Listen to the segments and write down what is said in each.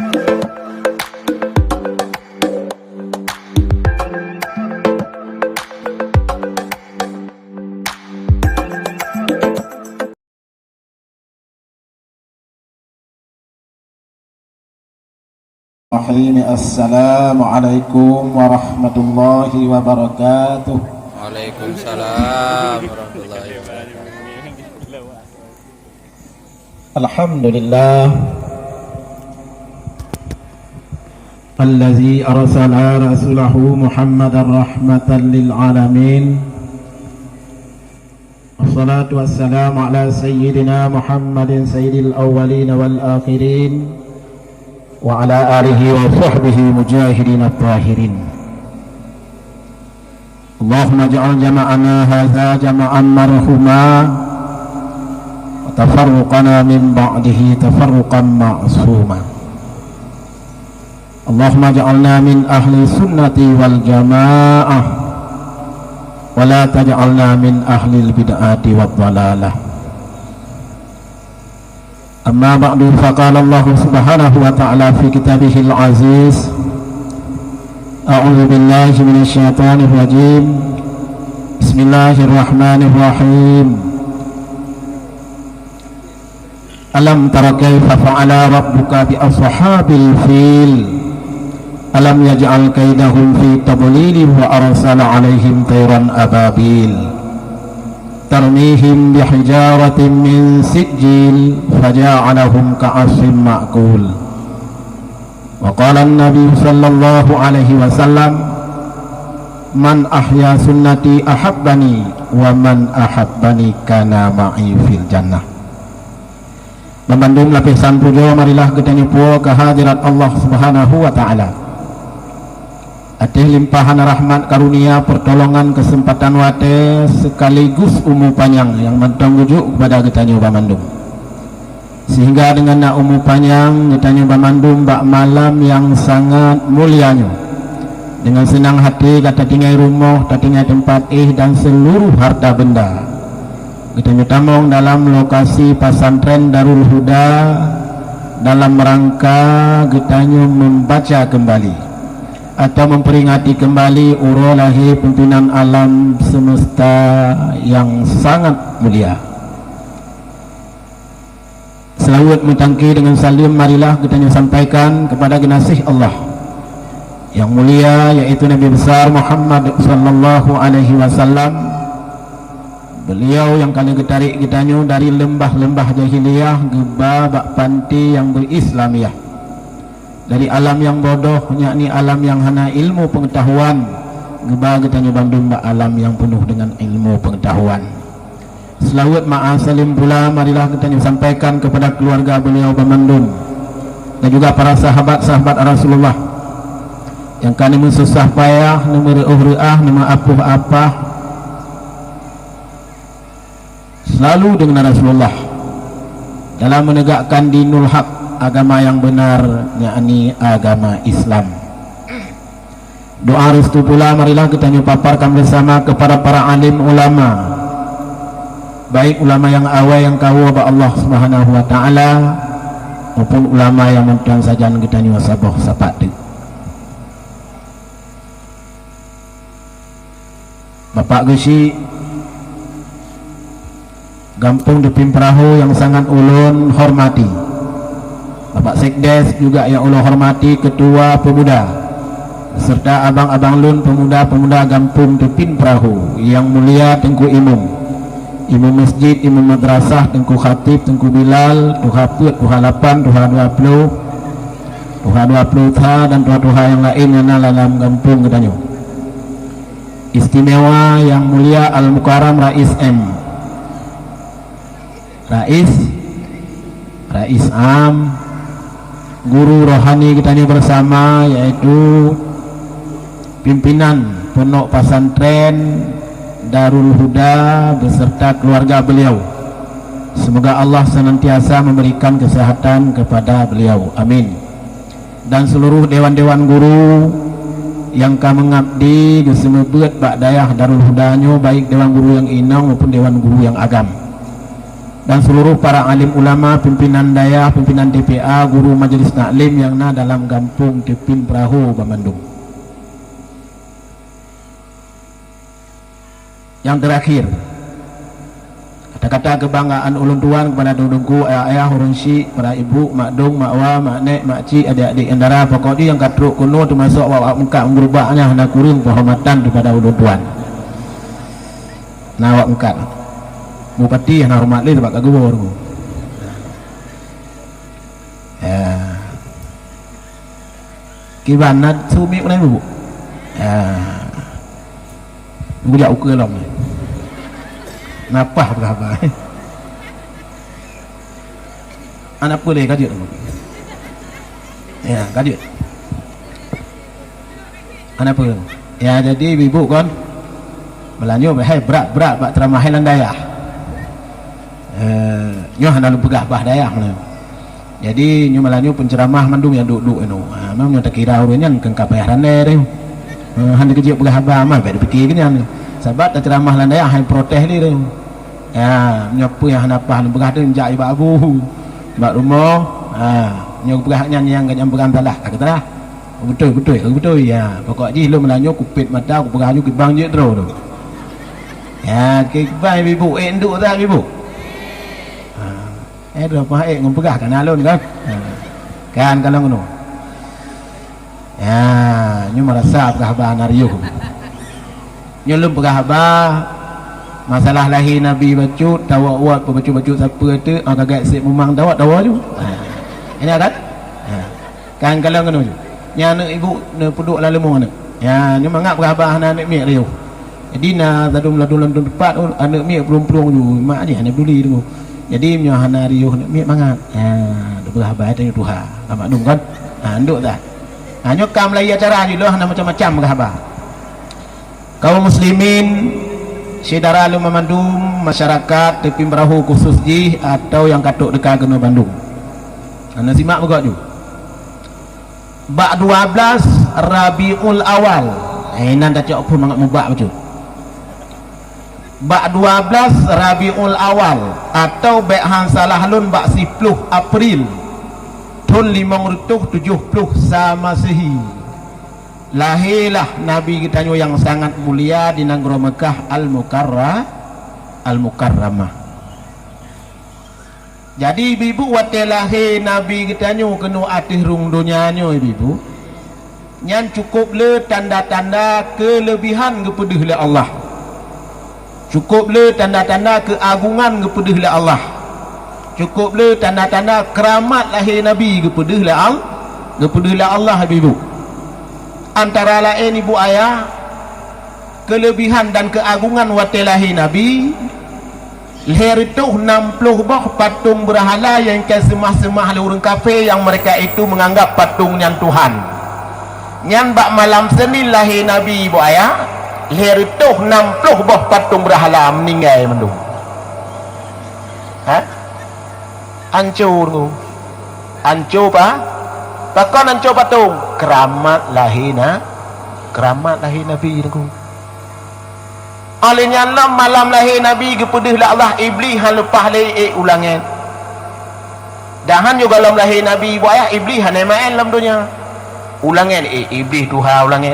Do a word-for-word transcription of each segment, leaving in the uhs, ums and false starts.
Bismillahirrahmanirrahim. Assalamualaikum warahmatullahi wabarakatuh. Waalaikumsalam warahmatullahi wabarakatuh. Alhamdulillah. Allazi arsala rasulahu Muhammadan rahmatan lil alamin. Wassalatu wassalamu ala sayyidina Muhammadin sayyidil awwalin wal akhirin, wa ala alihi wa sahbihi mujahidin tahirin. Allahumma ja'al jama'ana hadza jama'an marhuma, wa tafarruqana min ba'dihi tafarruqan ma'suma. Allahumma ja'alna min ahli sunnati wal jamaah, wa la taj'alna min ahlil bid'ati wad dalalah. Amma ba'du, faqala Allahu subhanahu wa ta'ala fi kitabihil aziz, a'udzu billahi minasy syaithanir rajim. Bismillahirrahmanirrahim. Alam tara kaifa fa'ala rabbuka bi ashabil fil. Alam yaj'al kaidahum fi tadlil wa arsala 'alaihim tayran ababil. Tarmihim bihijaratin min sijjil faja'alahum ka'asfin ma'kul. Wa qala an-nabi sallallahu alaihi wasallam, "Man ahya sunnati ahabbani, wa man ahabbani kana ma'i fil jannah." Banmandum lapisan pujoe marilah geutanyoe puwoe keu hadirat Allah Subhanahu wa Ta'ala. Ateueh limpahan rahmat karunia, peurtolongan, keuseumpatan watée, sekaligus umu panyang nyang mantong geujok keupada geutanyoe banmandum. Sehingga deungon na umu panyang, geutanyoe banmandum bak malam nyang sangat mulia nyoe, deungon seunang hati gata tinggai rumoh, tatinggai teumpat éh dan seuluruh harta beunda. Geutanyoe tamong dalam lokasi Pasantren Darul Huda dalam rangka geutanyoe membaca kembali atau memperingati kembali uroe lahé pimpinan alam semesta nyang sangat mulia. Seulaweuet meutangki deungon saleuem marilah geutanyoe sampaikan keupada geunaséh Allah nyang mulia, yaitu Nabi Besar Muhammad sallallahu alaihi wasallam. Beuliau nyang ka lheueh geutarék geutanyoe dari leumbah-leumbah jahiliyah geuba bak panti nyang beuislamiah, dari alam nyang bodoh, yakni alam nyang hana ilmu peungetahuan, geuba geutanyoe bandum bak alam nyang peunoh deungon ilmu peungetahuan. Seulaweuet ma'a saleuem pula marilah geutanyoe sampaikan keupada keuluwarga beuliau banmandum dan juga para sahabat-sahabat Rasulullah nyang ka neumeususah payah, neumeureôh-reuah, neumeuapoh apah, seulalu deungon Rasulullah dalam meunegakkan dinul haq, agama nyang beunar, yakni agama Islam. Doa restu pula marilah geutanyoe paparkan beusama keupada para alim ulama, baik ulama nyang awai nyang kawoe bak Allah Subhanahu wa Ta'ala, maupun ulama nyang mantong sajan geutanyoe saboh sapat teuk. Bapak Geuchik Gampông Dipin Peurahô nyang sangat ulôn hormati, Bapak Sekdes juga nyang ulôn hormati, Keutua Peumuda, serta abang-abang lôn peumuda-peumuda Gampông Dipin Peurahô nyang mulia Teungku Imum, Imum Masjid, Imum Madrasah, Teungku Khatib, Teungku Bilal, Tuha Peuet, Tuha Lapan, Tuha Dua Ploh, Tuha Dua Ploh Sa dan tuha-tuha nyang laén nyang na lam gampông geutanyoe. Istimewa Yang Mulia Al-Mukarram Rais M. Rais, Rais Am, guru rohani geutanyoe bersama, yaitu pimpinan Pondok Pesantren Darul Huda beserta keluarga beliau. Semoga Allah senantiasa memberikan kesehatan kepada beliau. Amin. Dan seluruh dewan-dewan guru nyang ka meungabdi geuseumeubeuet bak dayah Darul Huda nyoe, baik dewan guru nyang inong maupun dewan guru nyang agam. Dan seluruh para alim ulama, pimpinan dayah, pimpinan D P A, guru majelis taklim nyang na dalam gampông Tipin Peurahô banmandum. Nyang teurakhir, kata-kata keubanggaan ulôn tuan keupada teungku, ayah-ayah, ureueng syik, para ibu, mak dong, mak wa, mak nek, mak cik, adik-adik nyang dara, pokok jih nyang ka trok keunoe teumasok awak-awak meukat meurubak nyan hana kureueng peuhormatan daripada ulôn tuan. Na awak meukat. Bupati hana horeumat lé sabab ka geuwoe. Ya. Kiban na sumi ulèe bu. Ya. Bujak ukeue lom. Napah beuhaba. Aneuk peue lé ka jeuet. Ya, ka jeuet. Aneuk peue? Ya, jadi ibu kon, meulayeue hai brat-brat bak ceramah hai lam dayah. Eh, nyoe hana lôn peugah bah dayah meulayeue. Jadi nyoe meulayeue penceramah mandum nyang duek-duek inoe. Ha, memang nyoe takira ureueng nyan keu ka payah randai deh. Eh, hana keujeuet peugah haba mah, bèk dipike keu nyan. Sabab taceramah lam dayah hai protes lé deh. Ya, nyoe peue nyang hana paih lôn peugah tu jak i bak abu. Bak rumoh, ha, nyoe geupeugah nyan nyang ganyang peugah salah, ka geutarah. Beutôi, beutôi, beutôi, ya. Pokok jih lôn meulayeue kupet mata, kupeugah laju kibang jeuet droe tu. Ya, kibang ibu, eh, nduk that ibu. Ha, eh, droe paih eh ngon peugah kana lôn kan. Ha. Kan kalau ngono. Ya, nyoe meurasa peugah haba hana riôh. Nyoe lôn peugah haba, masalah lahé Nabi bacut, tawök-wök peubacut-bacut sapeue teuk, ah, ka gèt sép mumang tawök, tawoe ju. Ha. Ingat kan? Ha. Kan kalon keunoe ju. Nyan aneuk ibu neupeuduek lam leumô aneuk. Ya, nyoe mangat peugah haba hana aneuk miet riôh. Jadi na ladôm-ladôm lam teumpat, oh, aneuk miet plueng-plueng ju, mak jih hana peduli teungku. Jadi meunyoe hana riôh aneuk miet mangat. Ya, peugah haba tanyoe tuha. Ka maklum kan? Ha, nduk dah. Ha, nyoe ka meulayeue acara jih lôn hana macam-macam peugah haba. Kaum muslimin, syedara lôn banmandum, masyarakat Tipin Peurahô khusos jih atau nyang ka trok teuka keunoe bandum. Hana simak beugöt ju. Bak dua blaih Rabiul Awal. Eh, nan tacok phon mangat mubak bacut. Bak dua blaih Rabiul Awal atau bèk han salah lôn bak siploh April thôn limong reutôh tujoh ploh sa Masehi. Lahé lah Nabi geutanyoe nyang sangat mulia di nanggroe Meukah Al-Mukarra-, Al-Mukarramah. Jadi, ibu-ibu, watèe lahé Nabi geutanyoe keunoe ateueh rhueng donya nyoe, ibu-ibu, nyan cukôp le tanda-tanda keuleubihan geupeudeuh lé Allah. Cukôp le tanda-tanda keuagongan geupeudeuh lé Allah. Cukôp le tanda-tanda keuramat lahé Nabi geupeudeuh lé Al-, geupeudeuh lé Allah, ibu-ibu. Antara laén, ibu ayah, keuleubihan dan keuagongan watèe lahé Nabi, lhèe reutôh nam ploh boh patong beurhala nyang ka seumah-seumah lé ureueng kafé nyang meureka itu meunganggap patong nyan Tuhan. Nyan bak malam Seunin lahé Nabi, ibu ayah, lhèe reutôh nam ploh boh patong beurhala meuninggai mandum. Ha? Anco, teungku. Anco pa-, pakon anco patong? Keuramat lahé na-, keuramat lahé Nabi, teungku. Óh lheueh nyan lom malam lahé Nabi geupeudeuh lé Allah, Iblih han leupah lé ék u langèt. Dan han nyoe gohlom lahé Nabi, ibu ayah, Iblih hana maén lom donya. U langèt ék Iblih tuha u langèt.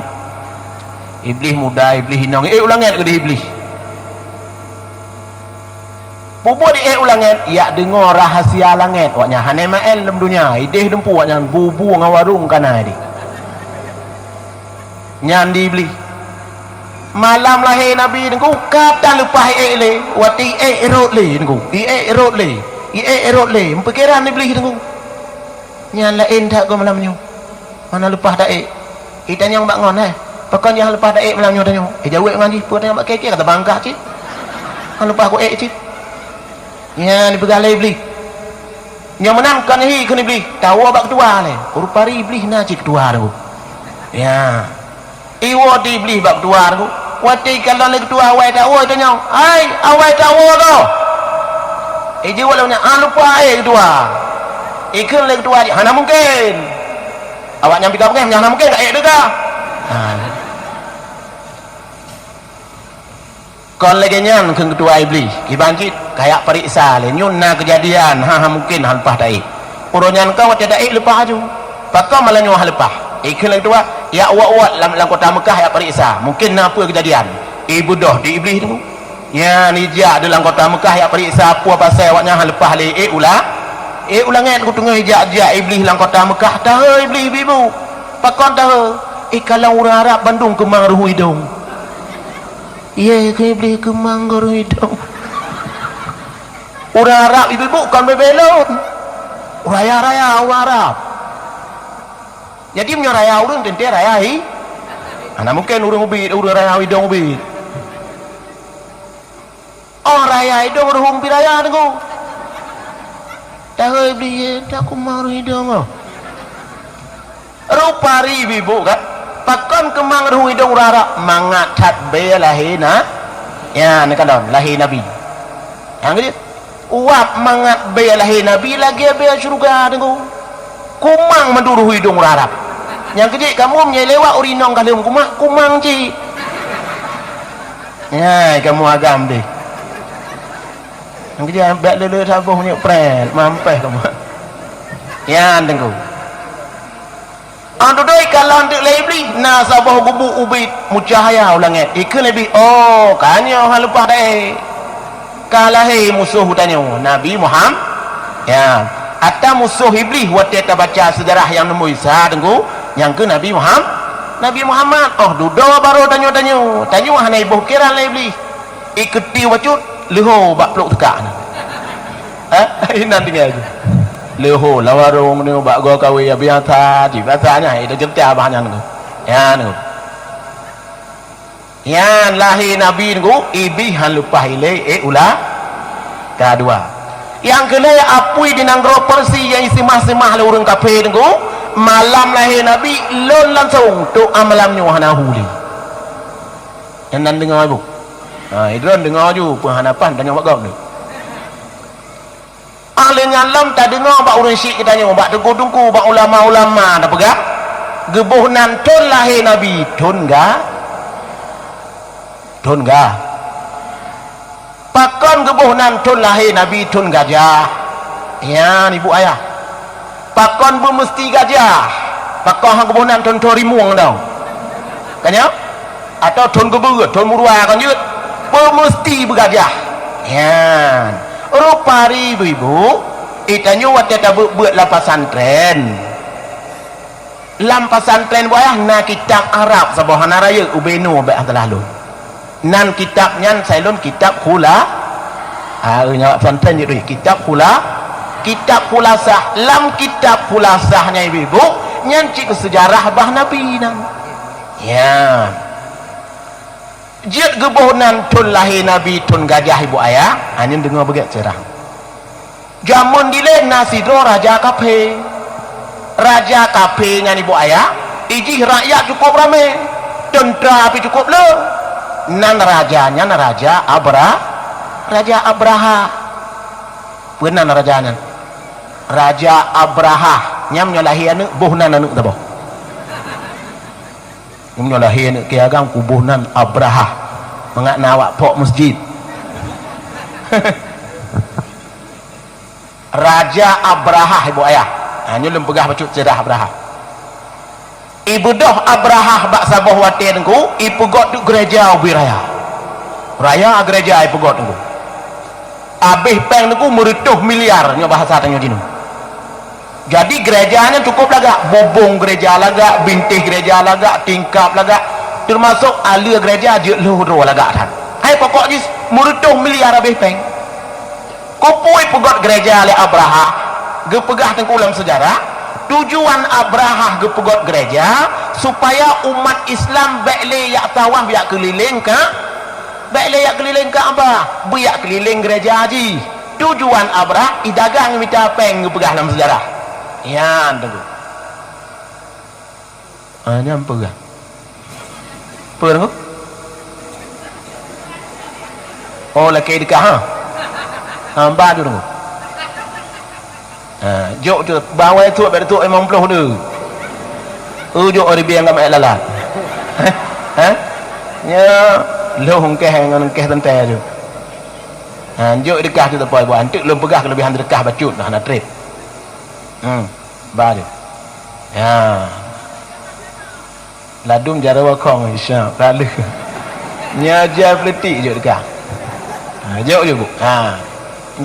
Iblih muda, Iblih inong, ék u langèt keudéh Iblih. Peue buet ék u langèt? Jak deungoe rahasia langèt. Awak nyan hana maén lom donya. Idéh dumpeue awak nyan bu-bu ngon warông kana idéh. Nyan di Iblih. Malam lahé Nabi, teungku, ka tan leupah ék lé. Watèe ék rhot lé, teungku. Ék rhot lé. Ék rhot lé. Meupikéran Iblih, teungku. Nyan laén that ngon malam nyoe. Hana leupah taék. Itanyong bak ngon, eh. Pakon nyang leupah taék malam nyoe tanyoe? Eh, jaweueb ngon jih, peue tanyong bak kèe-kèe, ka tabangkah cit. Hana leupah kuék cit. Nyan dipeugah lé Iblih. Nyoe meunan kon hi kheun Iblih, tawoe bak keutua lé. Rupari Iblih na cit keutua tu. Ya. Iwoe di Iblih bak keutua tu. Watèe ikalon lé keutua awai tawoe, itanyong, "Hai, awai tawoe kah?" Ijaweueb lé nyan, "Ah, leupah ék keutua." Ikheun lé keutua jih, "Hana mungken. Awak nyan pih ka peugah, hana mungken ka ék teuka." Ha. Kon lagée nyan kheun keutua Iblih, kiban cit ka jak peuriksa lé, nyoe na keujadian, ha, ha mungken han leupah taék. Uroe nyan ka watée taék leupah aju. Pakon malam nyoe han leupah? Ikheun lagée keutua, jak uot-uot lam, lam kota Meukah jak peuriksa, mungken na peue keujadian. Ibeudôh di Iblih tu. Nyan ijak di lam kota Meukah jak peuriksa peue pasai awaknyan han leupah lé ék ula-, ék u langét. Geuteungoh ijak-jak Iblih lam kota Meukah, tahe Iblih ibu-ibu. Pakon tahe? Ikalon ureuëng Arab bandum keumang reuhu idong. Ié keu Iblih keumang goru idong. Ureuëng Arab ibu-ibu kon bebelon. Raya-raya ureuëng Arab. Jadi meunyoe raya ureuëng teuntée raya hi. Hana mungken ureuëng ubit, ureuëng raya idong ubit. Oh raya idong reuhung pi raya teungku. Tahe Iblih, tak keumang reuhu idong oh. Rupa ri bibu kan? Pakon keumang reuhu idong urara mangat that bée lahé na. Ya, ni kan daun lahé Nabi. Nyang keujiek, uap mangat bée lahé Nabi lagée bée syeuruga teungku. Kumang mandum reuhu idong urara. Nyang keujiek kamoe meunyoe lewat urinong ka lheueh kumang, kumang cit. Nyai kamoe agam deh. Nyang keujiek bak lele saboh nyek pret mampeh kamoe. Nyan teungku. An dudoe kalon teuk lé Iblih na saboh gubuk ubit meucahya u langét. Ikheun Iblih, "Oh, ka nyoe han leupah deh. Ka lahé musoh geutanyoe, Nabi Muham-, ya, ata musoh Iblih watée tabaca seujarah nyang neumui sa teungku, nyang keu Nabi Muham-, Nabi Muhammad. Oh, dudoe barô tanyoe-tanyoe. Tanyoe hana iboh pikiran lé Iblih." Ikeuti bacut leuho bak plok teuka na. Ha? Inan tinggai je. Leuho lawarong ni bak go kawé ya biasa, di biasa nya ida cerita bah nyan tu. Ya tu. Nyan lahé Nabi tu Iblih han leupah ilée ék ula kadua. Nyang keulhée apui di nanggroe Persi nyang iseumah-seumah lé ureuëng kafé tu, malam lahé Nabi lôn langsong tok a malam nyoe hana hu lé. Nyan nan deungoe ibu. Ha, idron deungoe ju peuhanapan tanyoe bak gob ni. Ah lé nyan lom tadeungoe bak ureuëng syiek geutanyoe, bak teungku-teungku, bak ulama-ulama tapeugah, geuboh nan thon lahé Nabi, thon ga-, thon ga-. Pakon geuboh nan thon lahé Nabi thon gajah? Nyan ibu ayah. Pakon beumeusti gajah? Pakon han geuboh nan thon-thon rimueng dong? Ka nyoe? Atawa thon geubeue, thon murua kon jeuet? Beumeusti beugajah. Nyan. Rupa ri ibu-ibu, itanyoe watée tabeuet-beuet lam pesantren. Lam pesantren ibu ayah na kitab Arab saboh hana rayeuk ubé nu bék han teulah lôn. Nan kitab nyan sai lôn kitab khula-, ha, nyan pesantren jih deh, kitab khula-, kitab khulasah. Lam kitab khulasah nyan ibu-ibu, nyan cit keu seujarah bah Nabi nyan. Ya. Jeuet geuboh nan thon lahé Nabi thon gajah ibu ayah, ha, nyan deungoe beugét seurah. Jameun dilée na sidroe raja kafé. Raja kafé nyan ibu ayah, ijih rakyat cukup ramé, teuntra pih cukup le. Nan raja nyan Raja Abra-, Raja Abraha. Peue nan raja nyan? Raja Abraha. Nyan meunyoe lahé aneuëk, boh nan aneuëk saboh. Meunyoe lahé aneuëk keu agam, kuboh nan Abraha. Mangat na awak pok meuseujid. Raja Abraha ibu ayah. Ha, nyoe lôn peugah bacut sejarah Abraha. Ibeudôh Abraha bak saboh watée teungku, ipeugöt teuk gereja ubé raya. Raya gereja ipeugöt teungku. Abéh péng teungku meureutôh miliar nyoe bahasa tanyoe jinoe. Jadi gereja nyan cukup lagak, bubông gereja lagak, bintéh gereja lagak, tingkap lagak, teumasok aleue gereja jeuet lhôh droe lagak that. Hai pokok jih meureutôh miliar abéh péng. Keupeue peugöt gereja lé Abraha? Geupeugah teungku lam seujarah, tujuan Abraha geupeugöt gereja supaya umat Islam bék lé jak tawaf jak keulileng ka-, bék lé jak keulileng Ka'bah, beujak keulileng gereja jih. Tujuan Abraha idagang mita péng geupeugah lam seujarah. Nyan teungku. Ah, nyan peugah. Peue teungku? Oh, lakée deukah ha. Ha, ba tu teungku. Ha, jok tu bawai tu bak tu limong ploh tu. Oh, jok ari biang gamek lalat. Ha? Ha? Nya. Lôn keh ngon keh teuntèe tu. Ha, jok deukah tu teupoi buah. Anteuk lôn peugah keulebihan deukah bacut nah, hana trép. Hmm, ba tu. Ya. Ladum jaroe khong, insya Allah. Nyoe jai peuletik jok deukah. Ha, jok ju, Bu. Ha.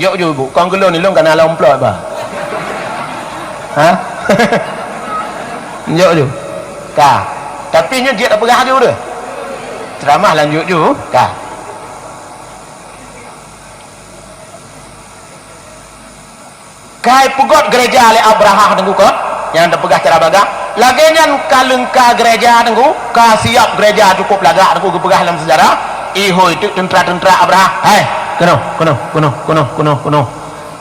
Jok ju, Bu. Kong keu lôn ni lôn kana lom plot ba. Ha? Jok ju. Ka. Tapi nyoe jeuet peugah ju deh. Ceramah lanjut ju. Ka. Kai peugöt gereja lé Abrahah teungku kon, nyang teupeugah cara bagah. Lagèe nyan ka leungka gereja teungku, ka siap gereja cukup lagak teungku geupeugah lam seujarah. Ihôi teuk teuntra-teuntra Abrahah, "Hai, keunoe, keunoe, keunoe, keunoe, keunoe, keunoe.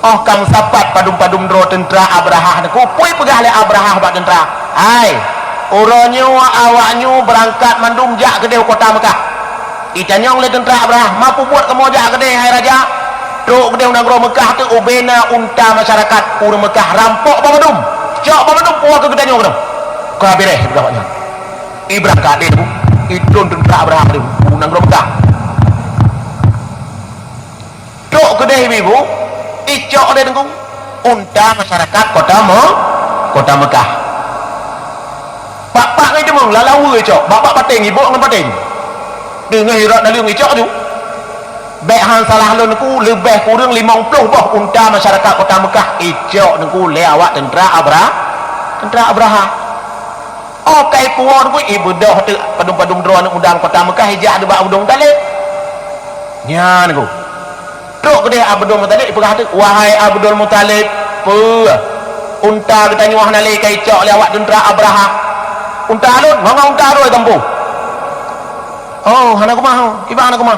Oh, ka meusapat padum-padum droe teuntra Abrahah teungku." Peue peugah lé Abrahah bak teuntra, "Hai, uroe nyoe awaknyoe beurangkat mandum jak keudeh u kota Meukah." Itanyong lé teuntra Abrahah, "Ma peubuet kamoe jak keudeh, hai raja?" "Trok keudeh u nanggroe Meukah teuh ubena unta masyarakat ureueng Meukah, rampok bandum. Cok bandum, puwoe keu geutanyoe keudroe." Ka beureh, peugah awak nyan. Ibrah ka adeh, Bu. Itron teuntra Abrahah teuh u nanggroe Meukah. Trok keudeh ibu, icok lé teungku unta masyarakat kota Me-, kota Meukah. Pak-pak ngon teumong lalawe icok, bak-bak pateng, ibok ngon pateng. Teungoh irot naleueng icok ju. Bèk han salah lôn teungku, leubeh kureueng limong ploh boh unta masyarakat kota Meukah icok teungku lé awak teuntra Abra-, teuntra Abrahah. Oh, kai puwoe teungku, ibeudôh teuk padum-padum droe aneuk muda kota Meukah ijak dibak Abdul Muthalib. Nyan teungku. Trok keudeh Abdul Muthalib ipeugah teuk, "Wahai Abdul Muthalib, peue? Unta geutanyoe hana lé ka icok lé awak teuntra Abrahah. Unta lôn, ngon unta droe tampu." "Oh, hana keumah, oh. Kiban hana keumah.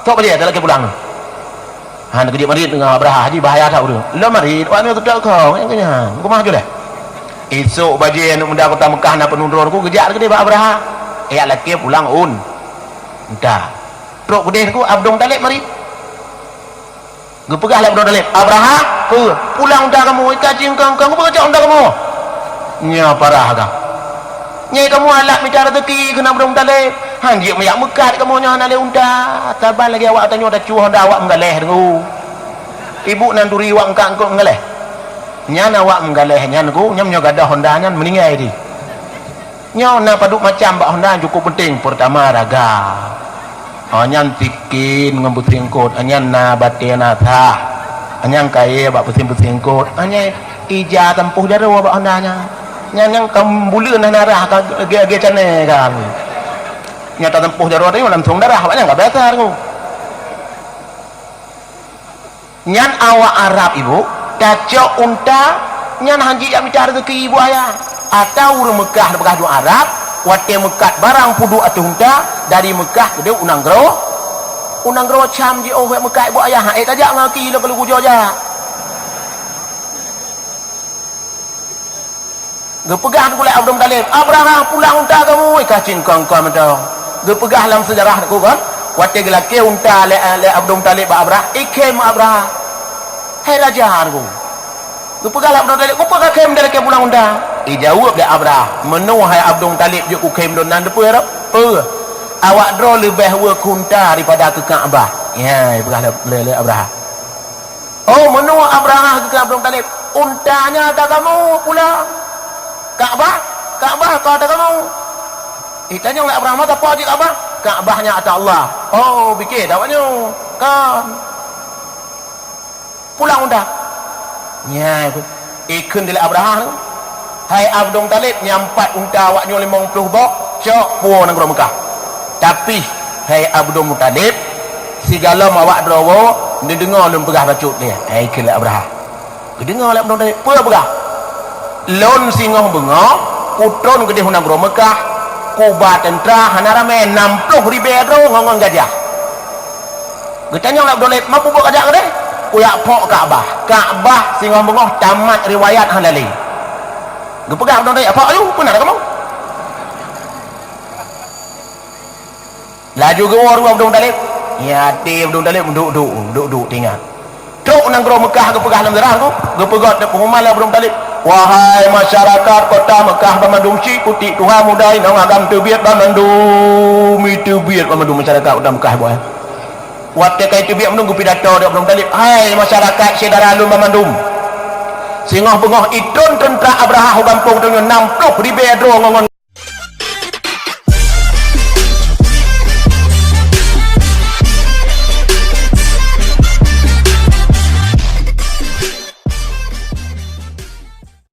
Trok bajèe, talakèe pulang." Han keujeuet marit ngon Abrahah, jih bahaya that ureueng. Lom marit, awak nyoe teutok kong, nyang keunyan. Keumah ju lé. Isok bajèe aneuk muda kota Meukah na peunudon ku geujak keudeh bak Abrahah. Ijak lakèe pulang un-, unta. Trok keudeh teungku Abdul Muthalib marit. Geupeugah lé Abdul Muthalib, "Abrahah, peue? Pulang unta kamoe, ka cingkang-kang, peue cok unta kamoe?" Nyoe parah ka. Nyoe kamoe alat mita rezeki keu Abdul Muthalib. Han jeuet meuyak meukat kamoe nyoe hana lé unta. Saban lagèe awak tanyoe tacuh honda awak meugaleh teungku. Ibu nan turi awak eungkat eungkot meugaleh. Nyan awak meugaleh nyan teungku, nyan meunyoe gadôh honda nyan meuninggai di. Nyoe na padub macam bak honda nyang cukup penting. Peurtama, raga. Oh, nyan sikin ngon beusingkot. Oh, nyan na batèe na sah. Oh, nyan kayèe bak beusing-beusingkot. Oh, nyan ija tampôh jaroe bak honda nyan. Nyan nyang ka buleuen na darah ka ge-, ge canai kan. Nyan tatampoh jaroe tadi langsung darah. Awak nyan ka biasa teungku. Nyan awak Arab, ibu, tacok unta, nyan han jijak mita rezeki ibu ayah. Atau ureueng Meukah, Meukah dum Arab, watèe meukat barang peuduek ateueh unta, dari Meukah keudeh u nanggroe, u nanggroe Syam jiôh bak meukat ibu ayah, han ék tajak ngon aki lôn keu lôn geujoe jak. Geupeugah teungku lé Abdul Muthalib, "Abrahah, pulang unta kamoe, ka cingkong-kong mantong." Geupeugah lam seujarah teungku kan, watèe geulakèe unta lé, lé Abdul Muthalib bak Abrahah, ikhém Abrahah, "Hai raja teungku." Geupeugah lé Abdul Muthalib, "Keupeue kakhém dilakèe pulang unta?" Ijaweueb lé Abrahah, "Meunoe hai Abdul Muthalib jeuet kukhém lôn nan teupeue rot? Peue? Awak droe leubeh weueh keu unta daripada keu Ka'bah." Nyan, geupeugah lé, lé, lé Abrahah. Oh, meunoe Abrahah geukheun Abdul Muthalib, "Unta nyan ata kamoe pulang. Ka'bah, Ka'bah ka ata kamoe." Itanyong lé Abrahah, "Masa po jih Ka'bah?" "Ka'bah nyan ata Allah." Oh, bike dah awak nyoe. Kan. Pulang unta. Nyan, ikheun dilèe Abrahah. Hai Abdul Muthalib, nyan pat unta awak nyoe limong ploh boh, cok puwoe nanggroe Meukah. Tapi, hai Abdul Muthalib, sigohlom awak droe neudeungoe lôn peugah bacut nyan. Hai, kheun lé Abrahah. Geudeungoe lé Abdul Muthalib, peue peugah? Lôn singoh beungoh, kutron keudeh u nanggroe Meukah, kuba teuntra hana ramè, nam ploh ribèe droe ngon, ngon gajah. Geutanyong lé Abdul Muthalib, "Ma peubuet kajak keudeh?" "Kujak phok Ka'bah." Ka'bah singoh beungoh tamat riwayat hana lé. Geupeugah Abdul Muthalib, "Phok aju, peue na kamoe?" Laju geuwoe rumoh Abdul Muthalib. Nyan até Abdul Muthalib duek-duek, duek-duek teuingat. Trok nanggroe Meukah geupeugah lam sejarah teungku, geupeugöt pengumuman lé Abdul Muthalib. Wahai masyarakat kota Mekah banmandum, syiek putéh tuha muda inong agam teubiet banmandum, i teubiet banmandum masyarakat kota Mekah, boh. Watée ka teubiet mandum geupidato di Abdul Muthalib, "Hai masyarakat syedara lôn banmandum, singoh beungoh itron teuntra Abrahah u gampông tanyoe nam ploh ribée droe ngon, ngon